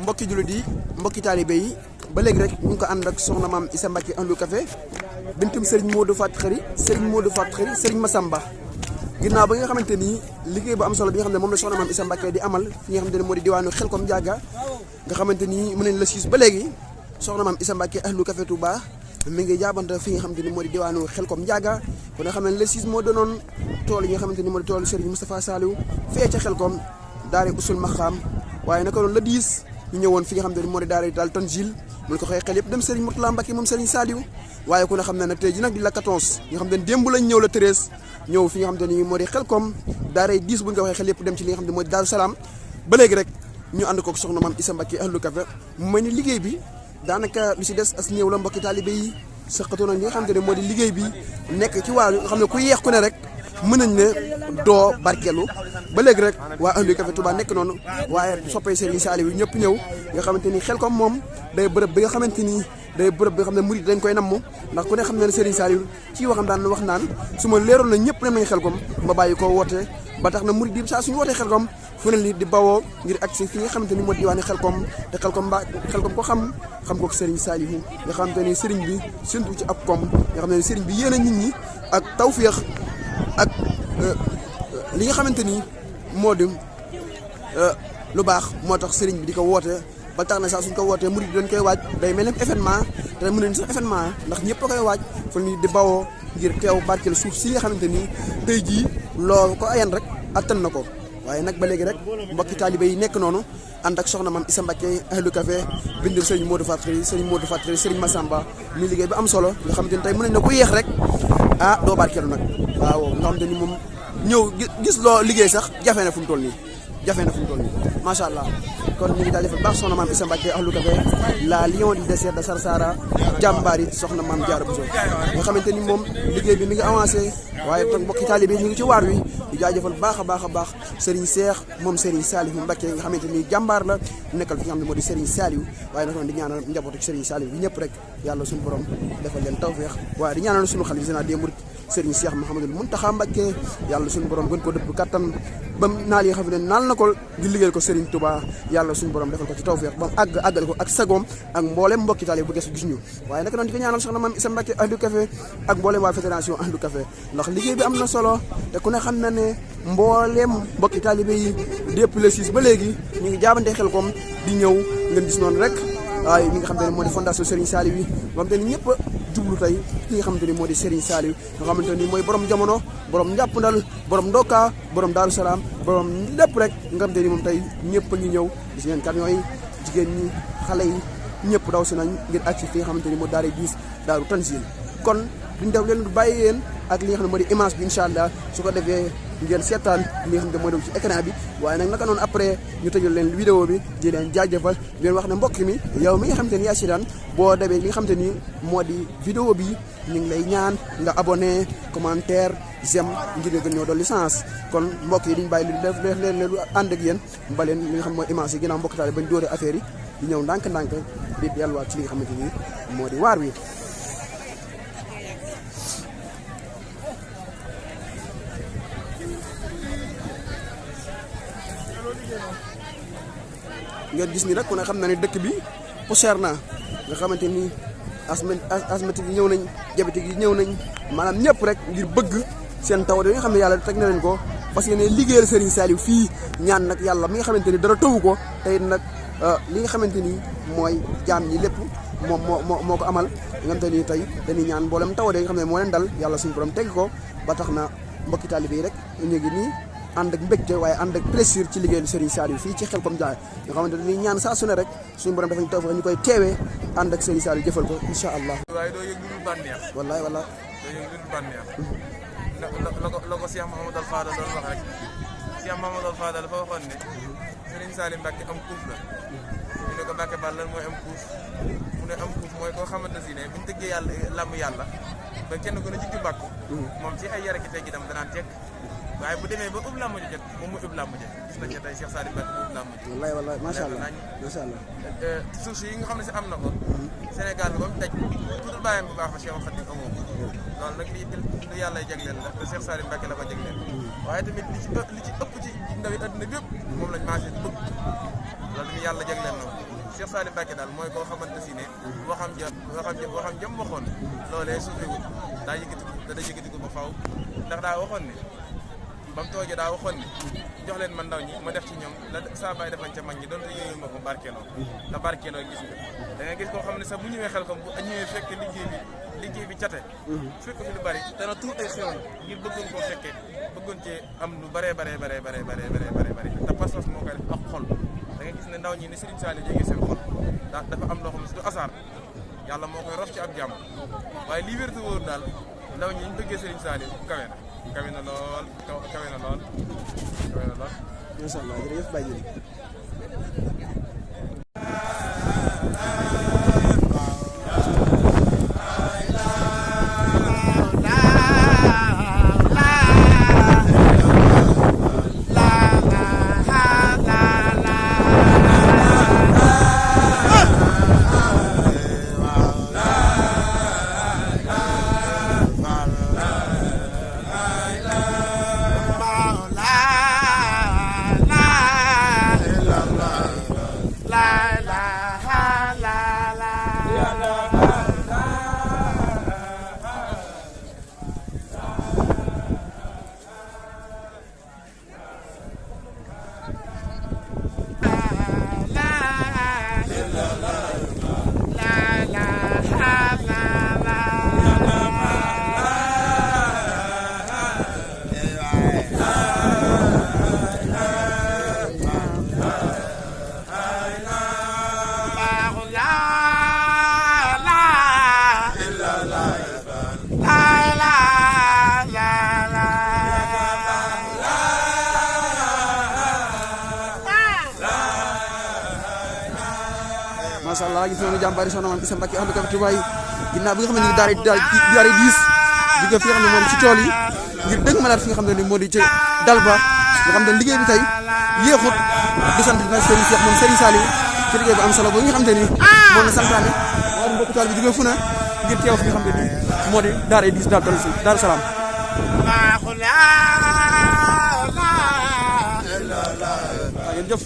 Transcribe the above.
mbokki jullit yi mbokki taalibe yi ba léegi rek ñu ngi ko ànd ak soxna maam Issa Mbacke Ahlu Café bintum Serigne Modou Faty Khary Serigne Massamba ginnaaw ba nga xamante ni liggéey bu am solo bi nga xam ne moom la soxna maam Issa Mbacke di amal fi nga xamante ne moo di diwaanu Xelkom Ndiaga nga xamante ni mën nañ la siis ba léegi soxna maam Issa Mbacke Ahlu Café Touba mi ngi jaabante fi nga xamante ni moo di diwaanu Xelkom Ndiaga kon nga xam ne le 6 moo doonoon tool yi nga xamante ni moo di toolu Serigne Moustapha Saliou fee ca Xelkom daare usul maxaam waaye naka noonu la 10 ñu ñëwoon fi nga xamante ni moo di daare daal Tanzil mun ko xëy xel yëpp dem Serigne Mourtala Mbacke moom Serigne Saliou waaye ku ne xam ne nag tey ji nag di la 14 nga xam ne démb lañ ñëw la 13 ñëw fi nga xamante ni moo di Xelkom daare 10 bu ñu ko waxee xel yëpp dem ci li nga xam ne moo di Daaru Salaam ba léegi rek ñu ànd kook soxna maam Issa Mbacke Ahlu Café mu mel ni liggéey bi daanaka lu si des as néew la mbokki taalibe yi saqatoo nag li nga xamante ne moo di liggéey bi nekk ci waaru nga xam ne ku yeex ku ne rek mën nañ ne doo barkeelu ba léegi rek waa Ahlu Café Touba nekk noonu waaye soppee Serigne Saliou yi ñëpp ñëw nga xamante ni Xelkom moom day bërëb bi nga xamante ni day bërëb bi nga xam ne murid dañ koy namm ndax ku ne xam ne Serigne Saliou ci waxam daan wax naan su ma leeroon na ñëpp ne nañ Xelkom ma bàyyi koo woote ba tax na murid yi saa suñu wootee Xelkom fu ne li di bawoo ngir agsi fi nga xamante ni moo diwaani Xelkom te Xelkom ko xam ko Serigne Saliou nga xamante ni Serigne bi séntu ci ab kom nga xam ne Serigne bi yéene nit ñi ak tawféex ak li nga xamante ni moo di lu baax moo tax Serigne bi di ko woote ba tax na saa suñ ko wootee murid dañ koy waaj day mel ni événement te mën nañ sax événement ndax ñëpp a koy waaj fu ni di bawoo ngir teew barkeel suuf si nga xamante ni tey jii loo ko ayan rek attan na ko waaye nag ba léegi rek mbokki taalibe yi nekk noonu ànd ak soxna maam Issa Mbacke Ahlu Café bindul Serigne Modou Faty Khary Serigne Massamba mi liggéey bi am solo nga xamante ni tey mën nañ na ku yéex rek ah doo barkeelu nag waaw nga xamante ni moom ñëw gis loo liggéey sax jafe na fu mu toll nii macha allah kon ñu ngi jaajëfal baax soxna maam Issa Mbacke Ahlu Café la lion du désert de Sarsara jàmbaar yi soxna maam Diarra Bousso nga xamante ni moom liggéey bi mi ngi avancé waaye tam mbokki taalibe yi ñu ngi ci waar wi di jaajëfal baax a baax Serigne Cheikh moom Serigne Saliou Mbacke nga xamante ni jàmbaar la nekkal fi nga xam ne moo di Serigne Saliou waaye nag di ñaanal njabootu Serigne Saliou bi ñëpp rek yàlla suñu borom defal leen tawfeex waaye di ñaanal suñu xalifa général des mourides Serigne Cheikh Mouhamadoul Mountakha Mbacke yàlla suñu borom gën ko dëpp kattan ba naal yi nga xam ne naal na ko di liggéeyal ko Serigne Touba yàlla suñu borom defal ko ci tawfeex ba mu àggale ko ak sagoom ak mboolem mbokki taalibe bu gesu gis ñu waaye naka noonu di ko ñaanal soxna maam Issa Mbacke Ahlu Café ak mboolem waa fédération Ahlu Café ndax liggéey bi am na solo te ku ne xam na ne mboolem mbokki taalibe yi depuis le 6 ba léegi ñu ngi jaabante Xelkom di ñëw ngeen gis noonu rek waaye ñi nga xam te ne moo di fondation Serigne Saliou yi nga xam te ni ñëpp jublu tey ki nga xamante ni moo di Serigne Saliou nga xamante ni mooy borom jamono borom njàppandal borom ndoka borom Daaru Salaam borom lépp rek nga xamante ni moom tey ñëpp a ngi ñëw gis ngeen camion yi jigéen ñi xale yi ñëpp daw si nañ ngir agsi fi nga xamante ni moo daare 10 Daaru Tanzil kon duñ def leen du bàyyi yéen ak li nga xam ne moo di image bi incha allah su ko defee ngeen seetaan li nga xam ne mooy dem ci écran bi waaye nag naka noonu après ñu tëjal leen vidéo bi di leen jaajëfal di leen wax ne mbokk mi yow mi nga xam te ni yaa si daan boo demee li nga xam te ni moo di vidéo bi ñu ngi lay ñaan nga abonné commentaire j'aime ngir nga gën ñoo doon licence kon mbokk yi duñ bàyyi leen lu ànd ak yéen ba leen li nga xam mooy image yi ginnaaw mbokk taale bañ dóore affaire yi di ñëw ndànk-ndànk di delluwaat ci li nga xamante ni moo di waar wi ngeen gis ni rek ku ne xam na ne dëkk bi poussière na nga xamante ni asthmatique yi ñëw nañ diabétique yi ñëw nañ maanaam ñëpp rek ngir bëgg seen taw de nga xam ne yàlla teg na leen ko parce que ne liggéeyal Serigne Saliou fii ñaan nag yàlla mi nga xamante ni dara tawu ko tey nag li nga xamante ni mooy jaam ñi lépp moom moo ko amal nga xamante ni tey dañuy ñaan mboolem taw de nga xam ne moo leen dal yàlla suñu borom teg ko ba tax na mbokki taalibe yi rek ñu ngi nii ànd ak mbégte waaye ànd ak plaisir ci liggéeyu Serigne Saliou fii ci Xelkom Ndiaga nga xamante ni ñaan saa su ne rek suñu borom dafa ñu tawfeex ñu koy teewee ànd ak Serigne Saliou jëfal ko incha allah. waaye doo yëg lu dul bànneex. wallaay wallaay. doo yëg lu dul bànneex. la ko Cheikh Mouhamadou Fadal doon wax rek Cheikh Mouhamadou Fadal dafa waxoon ne Serigne Saliou Mbacke am kuuf la ñu ne ko Mbacke Bal lan mooy am kuuf mu ne am kuuf mooy koo xamante ne bu ñu tëggee làmb yàlla ba kenn ku ne jikki bàkku moom ci ay yara ki tey gi tam danaan tekk waaye bu demee ba ub làmb ji jot moom mu ub làmb ji gis nañ ne tey Cheikh Salim Mbacke mu ub làmb ji. wallaay macha allah macha allah. suuf si yi nga xam ne si am na ko. Sénégal ba mu daj tudd bàyyam bu baax ba Cheikh Khadim amoo ko. loolu nag lii lu yàlla jagleel la te Cheikh Salim Mbacke la ko jagleel. waaye tamit li ci ëpp ci ndawi adduna bi yëpp moom lañ maasee bëgg loolu tamit yàlla jagleel na ko. Cheikh Salim Mbacke daal mooy koo xamante si ne waxam jëm waxoon loolee suufeewul daa yëkkati ko ba faaw ndax daa waxoon ne ba mu toogee daa waxoon ne jox leen ma ndaw ñi ma def ci ñoom la saa baay defañ ca mag ñi donte yooyu ma ko barkeeloo te barkeeloo gis nga da ngay gis koo xam ne sax bu ñëwee xel ko bu ñëwee fekk liggéey bi cate fekk fi lu bari dana tuur ay xewal ngir bëggoon koo fekkee bëggoon cee am lu bare te pas-pas moo koy def ak xol da ngay gis ne ndaw ñi ni Serigne Saliou jege seen xol dafa am loo xam ne du hasard yàlla moo koy rof ci ab jàmm waaye lii wér te wóor daal ndaw ñi ñu bëggee Serigne Saliou kawe na lool. macha allah jërëjëf Baye macha allah gis nañu jàmbaari soxna Maam Issa Mbacke ahlu café Touba yi ginnaaw bi nga xam ne ñu ngi daara 10 jóge fi nga xam ne moo di ci tool yi ngir dëgg malaat fi nga xam ne moo di ci dal ba nga xam ne liggéey bi tey yéexut di sant na Serigne Cheikh moom Serigne Saliou ci liggéey bu am solo ba nga xam ne ni moo na santaane waaye mbokku taal bi jóge fu na ngir teew fi nga xam ne ni moo di daara 10 Daaru Salaam jëf